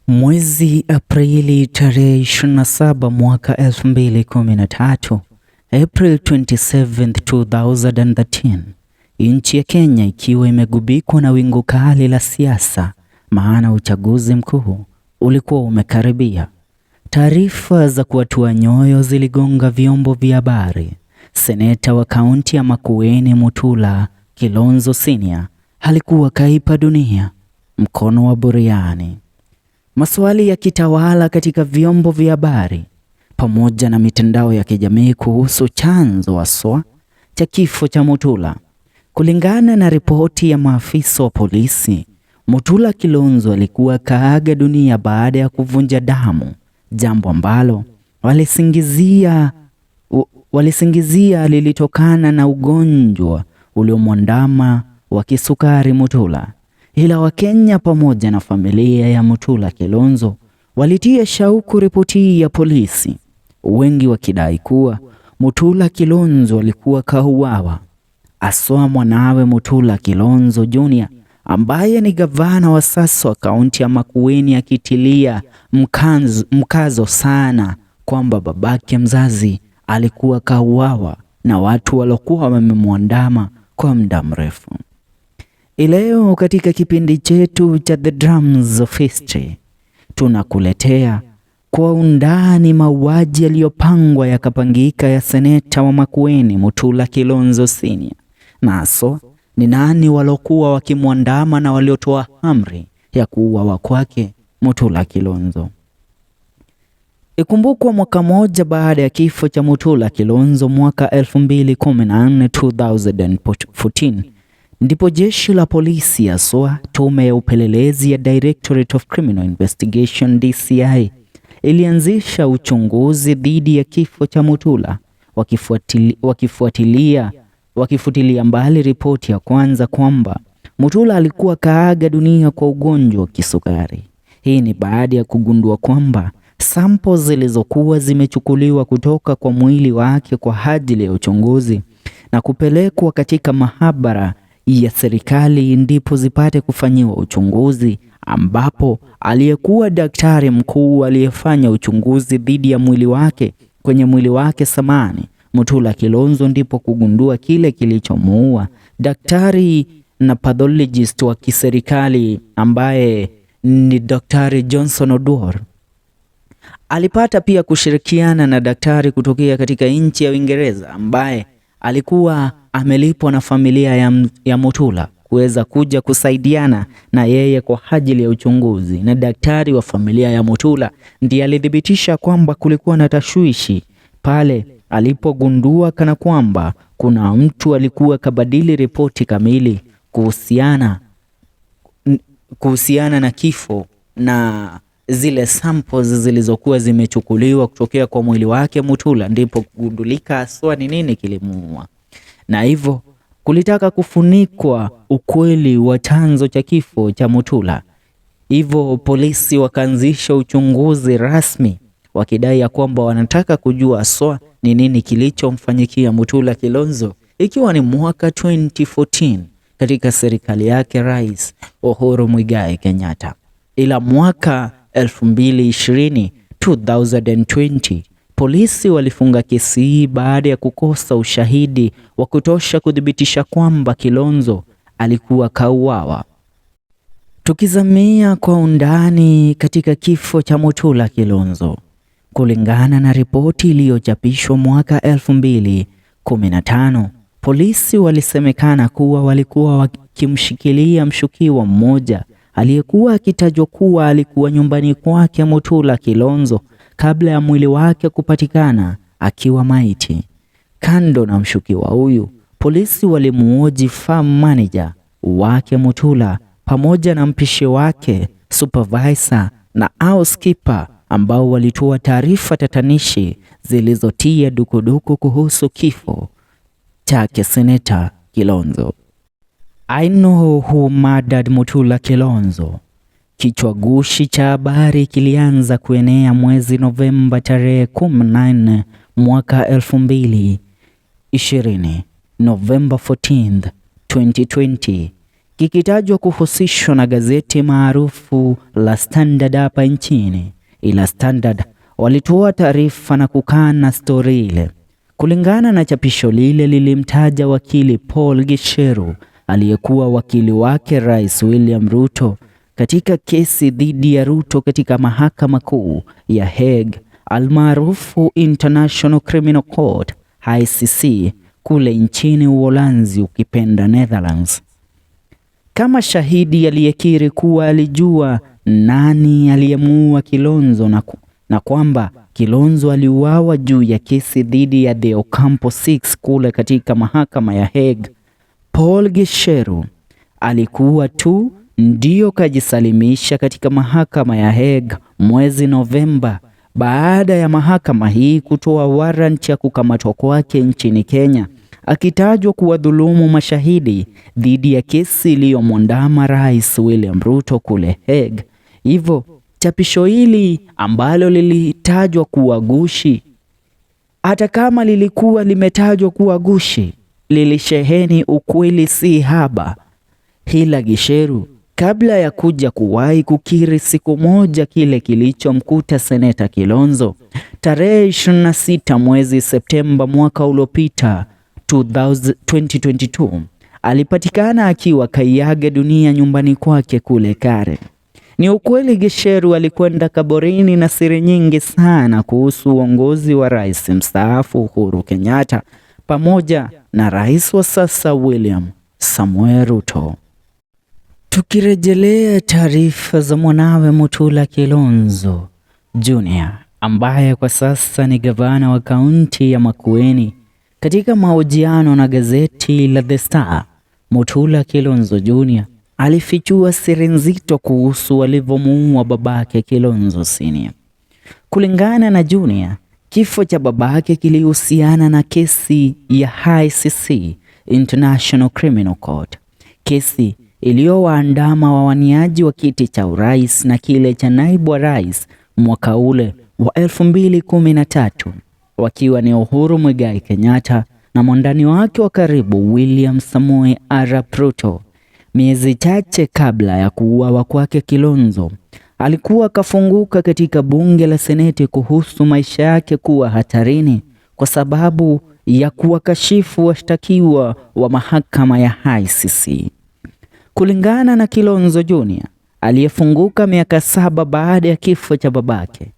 Mwezi Aprili tarehe 27 mwaka 2013, April 27, 2013, nchi ya Kenya ikiwa imegubikwa na wingu kali la siasa, maana uchaguzi mkuu ulikuwa umekaribia. Taarifa za kuwatua nyoyo ziligonga vyombo vya habari. Seneta wa kaunti ya Makueni Mutula Kilonzo Senior alikuwa kaipa dunia mkono wa buriani. Maswali ya kitawala katika vyombo vya habari pamoja na mitandao ya kijamii kuhusu chanzo haswa cha kifo cha Mutula. Kulingana na ripoti ya maafisa wa polisi, Mutula Kilonzo alikuwa kaaga dunia baada ya kuvunja damu, jambo ambalo walisingizia lilitokana na ugonjwa uliomwandama wa kisukari Mutula. Ila Wakenya pamoja na familia ya Mutula Kilonzo walitia shauku ripoti hii ya polisi, wengi wakidai kuwa Mutula Kilonzo alikuwa kauawa, aswa mwanawe Mutula Kilonzo Junior ambaye ni gavana wa sasa wa kaunti ya Makueni, akitilia mkazo sana kwamba babake mzazi alikuwa kauawa na watu waliokuwa wamemwandama kwa muda mrefu. Leo katika kipindi chetu cha The Drums of History tunakuletea kwa undani mauaji yaliyopangwa yakapangika ya seneta wa Makueni Mutula Kilonzo Senior, naso ni nani walokuwa wakimwandama na waliotoa amri ya kuuawa kwake Mutula Kilonzo. Ikumbukwa mwaka moja baada ya kifo cha Mutula Kilonzo mwaka 2014 2014, ndipo jeshi la polisi haswa tume ya upelelezi ya Directorate of Criminal Investigation DCI ilianzisha uchunguzi dhidi ya kifo cha Mutula, wakifutilia mbali ripoti ya kwanza kwamba Mutula alikuwa kaaga dunia kwa ugonjwa wa kisukari. Hii ni baada ya kugundua kwamba sample zilizokuwa zimechukuliwa kutoka kwa mwili wake kwa ajili ya uchunguzi na kupelekwa katika maabara ya serikali ndipo zipate kufanyiwa uchunguzi, ambapo aliyekuwa daktari mkuu aliyefanya uchunguzi dhidi ya mwili wake kwenye mwili wake samani Mutula Kilonzo, ndipo kugundua kile kilichomuua. Daktari na pathologist wa kiserikali ambaye ni Daktari Johnson Oduor alipata pia kushirikiana na daktari kutokea katika nchi ya Uingereza ambaye alikuwa amelipwa na familia ya Mutula kuweza kuja kusaidiana na yeye kwa ajili ya uchunguzi, na daktari wa familia ya Mutula ndiye alithibitisha kwamba kulikuwa na tashwishi pale alipogundua kana kwamba kuna mtu alikuwa kabadili ripoti kamili kuhusiana na kifo na zile samples zilizokuwa zimechukuliwa kutokea kwa mwili wake Mutula, ndipo kugundulika haswa ni nini kilimuua, na hivyo kulitaka kufunikwa ukweli wa chanzo cha kifo cha Mutula. Hivyo polisi wakaanzisha uchunguzi rasmi wakidai ya kwamba wanataka kujua haswa ni nini kilichomfanyikia Mutula Kilonzo, ikiwa ni mwaka 2014 katika serikali yake Rais Uhuru Muigai Kenyatta. Ila mwaka 2020 2020 polisi walifunga kesi hii baada ya kukosa ushahidi wa kutosha kuthibitisha kwamba Kilonzo alikuwa kauawa. Tukizamia kwa undani katika kifo cha Mutula Kilonzo, kulingana na ripoti iliyochapishwa mwaka 2015, polisi walisemekana kuwa walikuwa wakimshikilia mshukiwa mmoja aliyekuwa akitajwa kuwa alikuwa nyumbani kwake Mutula Kilonzo kabla ya mwili wake kupatikana akiwa maiti. Kando na mshukiwa huyu, polisi walimuoji farm manager wake Mutula pamoja na mpishi wake, supervisor na housekeeper ambao walitoa taarifa tatanishi zilizotia dukuduku kuhusu kifo chake Seneta Kilonzo. I know who murdered Mutula Kilonzo. Kichwa gushi cha habari kilianza kuenea mwezi Novemba tarehe 14 mwaka 2020, November 14, 2020. kikitajwa kuhusishwa na gazeti maarufu la Standard hapa nchini, ila Standard walitoa taarifa na kukana stori ile. Kulingana na chapisho lile, lilimtaja wakili Paul Gicheru aliyekuwa wakili wake Rais William Ruto katika kesi dhidi ya Ruto katika mahakama kuu ya Hague almaarufu International Criminal Court ICC kule nchini Uholanzi, ukipenda Netherlands, kama shahidi aliyekiri kuwa alijua nani aliyemuua Kilonzo na kwamba Kilonzo aliuawa juu ya kesi dhidi ya The Ocampo 6 kule katika mahakama ya Hague. Paul Gicheru alikuwa tu ndio kajisalimisha katika mahakama ya Hague mwezi Novemba baada ya mahakama hii kutoa warrant ya kukamatwa kwake nchini Kenya, akitajwa kuwadhulumu mashahidi dhidi ya kesi iliyomwandama Rais William Ruto kule Hague. Hivyo chapisho hili ambalo lilitajwa kuwa gushi, hata kama lilikuwa limetajwa kuwa gushi, lilisheheni ukweli si haba. Hila Gicheru kabla ya kuja kuwahi kukiri siku moja kile kilichomkuta Seneta Kilonzo tarehe 26 mwezi Septemba mwaka uliopita 2022, alipatikana akiwa kaiaga dunia nyumbani kwake kule Karen. Ni ukweli Gicheru alikwenda kaburini na siri nyingi sana kuhusu uongozi wa rais mstaafu Uhuru Kenyatta pamoja na rais wa sasa William Samoei Ruto. Tukirejelea taarifa za mwanawe Mutula Kilonzo Junior ambaye kwa sasa ni gavana wa kaunti ya Makueni, katika mahojiano na gazeti la The Star, Mutula Kilonzo Junior alifichua siri nzito kuhusu walivyomuua babake Kilonzo Senior. Kulingana na Junior, kifo cha babake kilihusiana na kesi ya ICC, International Criminal Court, kesi iliyowaandama wawaniaji wa kiti cha urais na kile cha naibu wa rais mwaka ule wa 2013 wakiwa ni Uhuru Muigai Kenyatta na mwandani wake wa karibu William Samoei Arap Ruto. Miezi chache kabla ya kuuawa kwake, Kilonzo alikuwa akafunguka katika bunge la Seneti kuhusu maisha yake kuwa hatarini kwa sababu ya kuwakashifu washtakiwa wa mahakama ya ICC. Kulingana na Kilonzo Junior aliyefunguka miaka 7 baada ya kifo cha babake,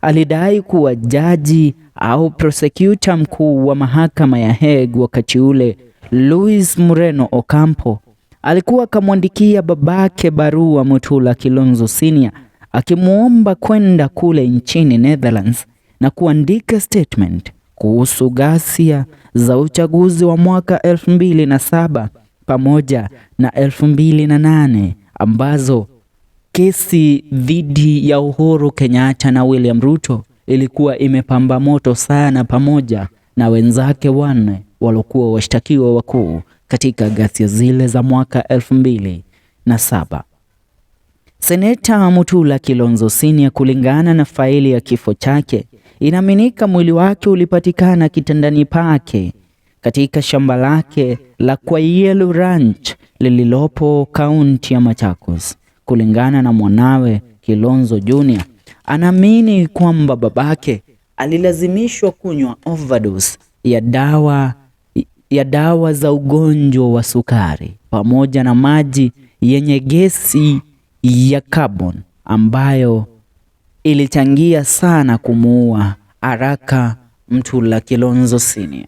alidai kuwa jaji au prosecutor mkuu wa mahakama ya Hague wakati ule, Luis Moreno Ocampo, alikuwa akamwandikia babake barua Mutula Kilonzo Senior akimuomba kwenda kule nchini Netherlands na kuandika statement kuhusu ghasia za uchaguzi wa mwaka 2007 pamoja na 2008 ambazo kesi dhidi ya Uhuru Kenyatta na William Ruto ilikuwa imepamba moto sana, pamoja na wenzake wanne walokuwa washtakiwa wakuu katika ghasia zile za mwaka 2007. Seneta Mutula Kilonzo Senior, kulingana na faili ya kifo chake, inaaminika mwili wake ulipatikana kitandani pake katika shamba lake la Kwayelu Ranch lililopo kaunti ya Machakos. Kulingana na mwanawe Kilonzo Junior, anaamini kwamba babake alilazimishwa kunywa overdose ya dawa za ugonjwa wa sukari pamoja na maji yenye gesi ya carbon ambayo ilichangia sana kumuua haraka Mutula Kilonzo Senior.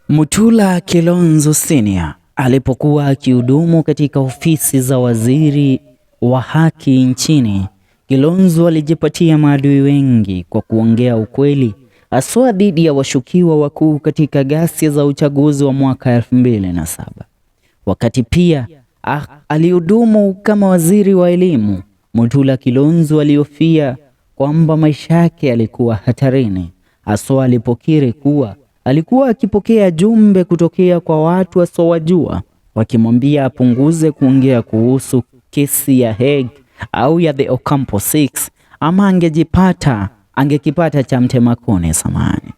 Mutula Kilonzo Senior alipokuwa akihudumu katika ofisi za waziri wa haki nchini, Kilonzo alijipatia maadui wengi kwa kuongea ukweli, haswa dhidi ya washukiwa wakuu katika ghasia za uchaguzi wa mwaka 2007. Wakati pia alihudumu kama waziri wa elimu, Mutula Kilonzo alihofia kwamba maisha yake yalikuwa hatarini, haswa alipokiri kuwa alikuwa akipokea jumbe kutokea kwa watu wasiowajua wakimwambia apunguze kuongea kuhusu kesi ya Hague au ya The Ocampo 6 ama angekipata cha mtema kuni samani.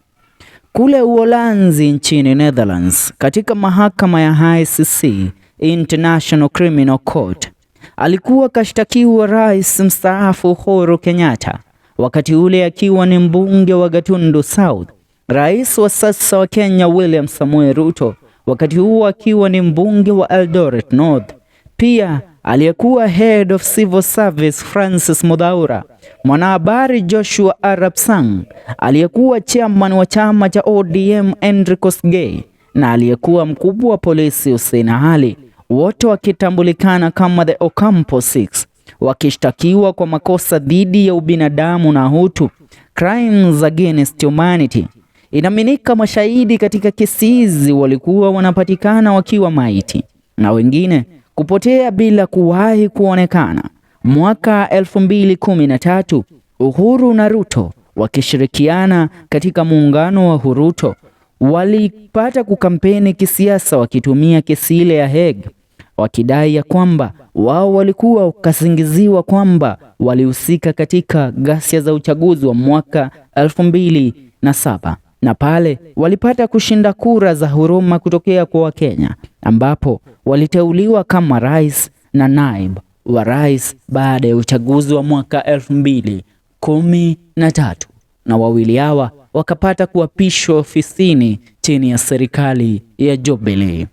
Kule Uholanzi nchini Netherlands, katika mahakama ya ICC International Criminal Court. Alikuwa kashtakiwa rais mstaafu Uhuru Kenyatta, wakati ule akiwa ni mbunge wa Gatundu South. Rais wa sasa wa Kenya William Samoei Ruto, wakati huo akiwa ni mbunge wa Eldoret North. Pia aliyekuwa Head of Civil Service Francis Muthaura, mwanahabari Joshua Arap Sang, aliyekuwa chairman wa chama cha ODM Henry Kosgei na aliyekuwa mkubwa wa polisi Hussein Ali, wote wakitambulikana kama the Ocampo Six, wakishtakiwa kwa makosa dhidi ya ubinadamu na utu, crimes against humanity. Inaaminika mashahidi katika kesi hizi walikuwa wanapatikana wakiwa maiti na wengine kupotea bila kuwahi kuonekana. Mwaka 2013 Uhuru na Ruto wakishirikiana katika muungano wa Huruto walipata kukampeni kisiasa wakitumia kesi ile ya Hague, wakidai ya kwamba wao walikuwa wakasingiziwa kwamba walihusika katika ghasia za uchaguzi wa mwaka 2007 na pale walipata kushinda kura za huruma kutokea kwa Wakenya, ambapo waliteuliwa kama rais na naibu wa rais baada ya uchaguzi wa mwaka 2013 na wawili hawa wakapata kuapishwa ofisini chini ya serikali ya Jubilee.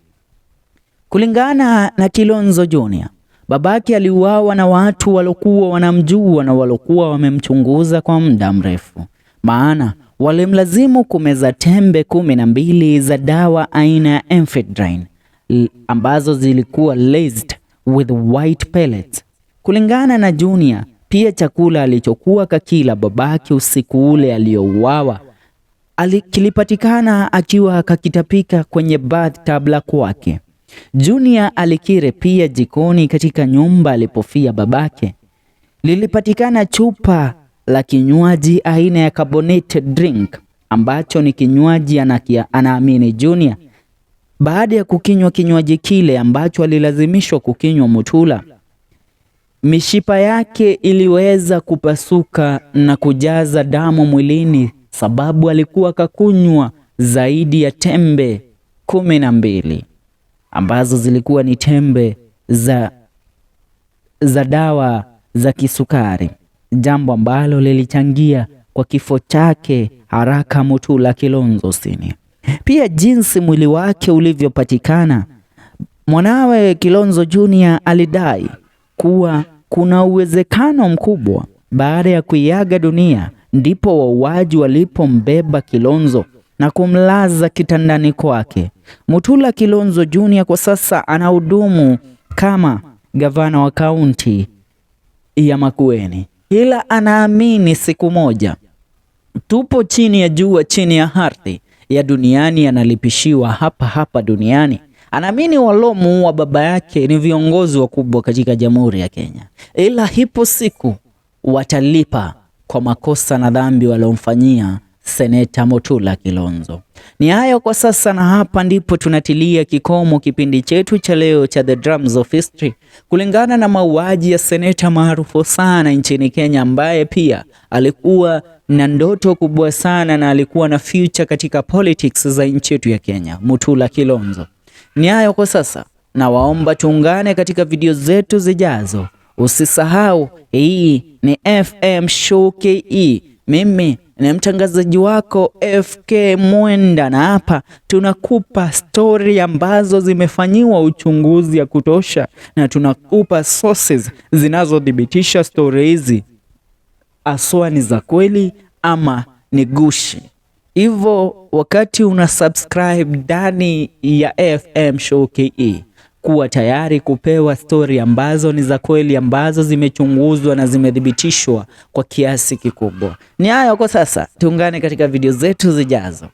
Kulingana na Kilonzo Junior, babake aliuawa na watu walokuwa wanamjua na walokuwa wamemchunguza kwa muda mrefu, maana walimlazimu kumeza tembe 12 za dawa aina ya ephedrine ambazo zilikuwa laced with white pellets. Kulingana na Junior, pia chakula alichokuwa kakila babake usiku ule aliyouawa kilipatikana akiwa kakitapika kwenye bathtub la kwake. Junior alikiri pia jikoni katika nyumba alipofia babake lilipatikana chupa la kinywaji aina ya carbonated drink ambacho ni kinywaji anaamini Junior baada ya kukinywa kinywaji kile ambacho alilazimishwa kukinywa Mutula, mishipa yake iliweza kupasuka na kujaza damu mwilini, sababu alikuwa kakunywa zaidi ya tembe 12 ambazo zilikuwa ni tembe za dawa za kisukari, jambo ambalo lilichangia kwa kifo chake haraka Mutula Kilonzo Senior. Pia jinsi mwili wake ulivyopatikana, mwanawe Kilonzo Junior alidai kuwa kuna uwezekano mkubwa baada ya kuiaga dunia ndipo wauaji walipombeba Kilonzo na kumlaza kitandani kwake. Mutula Kilonzo Junior kwa sasa anahudumu kama gavana wa kaunti ya Makueni, ila anaamini siku moja tupo chini ya jua, chini ya ardhi ya duniani, analipishiwa hapa hapa duniani. Anaamini walomuua baba yake ni viongozi wakubwa katika Jamhuri ya Kenya, ila ipo siku watalipa kwa makosa na dhambi waliomfanyia Seneta Mutula Kilonzo. Ni hayo kwa sasa, na hapa ndipo tunatilia kikomo kipindi chetu cha leo cha The Drums of History, kulingana na mauaji ya seneta maarufu sana nchini Kenya, ambaye pia alikuwa na ndoto kubwa sana na alikuwa na future katika politics za nchi yetu ya Kenya, Mutula Kilonzo. Ni hayo kwa sasa, na waomba tuungane katika video zetu zijazo. Usisahau, hii ni FM Show KE. Mimi ni mtangazaji wako FK Mwenda, na hapa tunakupa stori ambazo zimefanyiwa uchunguzi ya kutosha, na tunakupa sources zinazothibitisha stori hizi aswa ni za kweli ama ni gushi. Hivyo wakati una subscribe ndani ya FM Show KE, kuwa tayari kupewa stori ambazo ni za kweli, ambazo zimechunguzwa na zimethibitishwa kwa kiasi kikubwa. Ni hayo kwa sasa, tuungane katika video zetu zijazo.